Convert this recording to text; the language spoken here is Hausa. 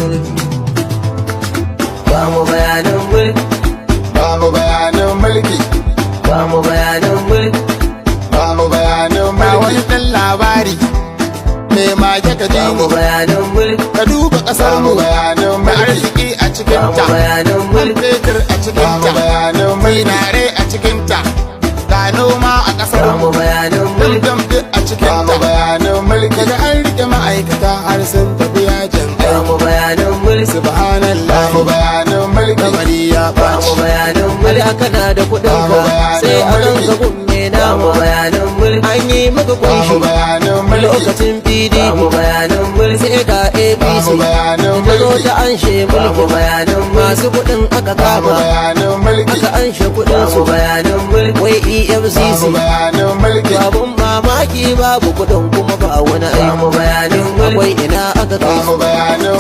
Mulki. Ba mu bayanan mulki. Ba mu bayanan mulki. Ba mu bayanan mulki. Ba mu bayanan mulki. Wani ɗan labari me mage ka ji Ba mu ni. bayanan mulki. Ka duba ƙasar mu bayanan da arziki a Ba mu cikinta. bayanan Man mulki. fetur a cikinta. Zinare a cikinta. Ga noma a ƙasar Ba mu mu. bayanan mulki. Dam duk a cikinta. Bayanan mulki. Daga an rike ma'aikata har sun tafi yajin Ba aiki. mu bayanan mulki. Subhanallah. Ba mu bayanan mulki. Lamari ya Ba mu ɓaci. bayanan mulki. Da kana da kuɗin ka, sai a ganka gumme Ba mu nama. bayanan mulki. An yi maka Ba kunshi mu bayanan mulki. lokacin Ba PDP, mu bayanan mulki. sai ga Ba APC mu bayanan ta zo mulki. ta anshe Ba mu mulki. bayanan mulki. Masu kuɗin aka Ba mu kama, bayanan mulki. aka anshe Ba kuɗin mu su, bayanan mulki. wai Ba mu EFCC. bayanan mulki. Babun mamaki, babu kuɗin kuma ba wani Ba aiki. mu bayanan mulki. Akwai, ina aka Ba kai mu su? bayanan.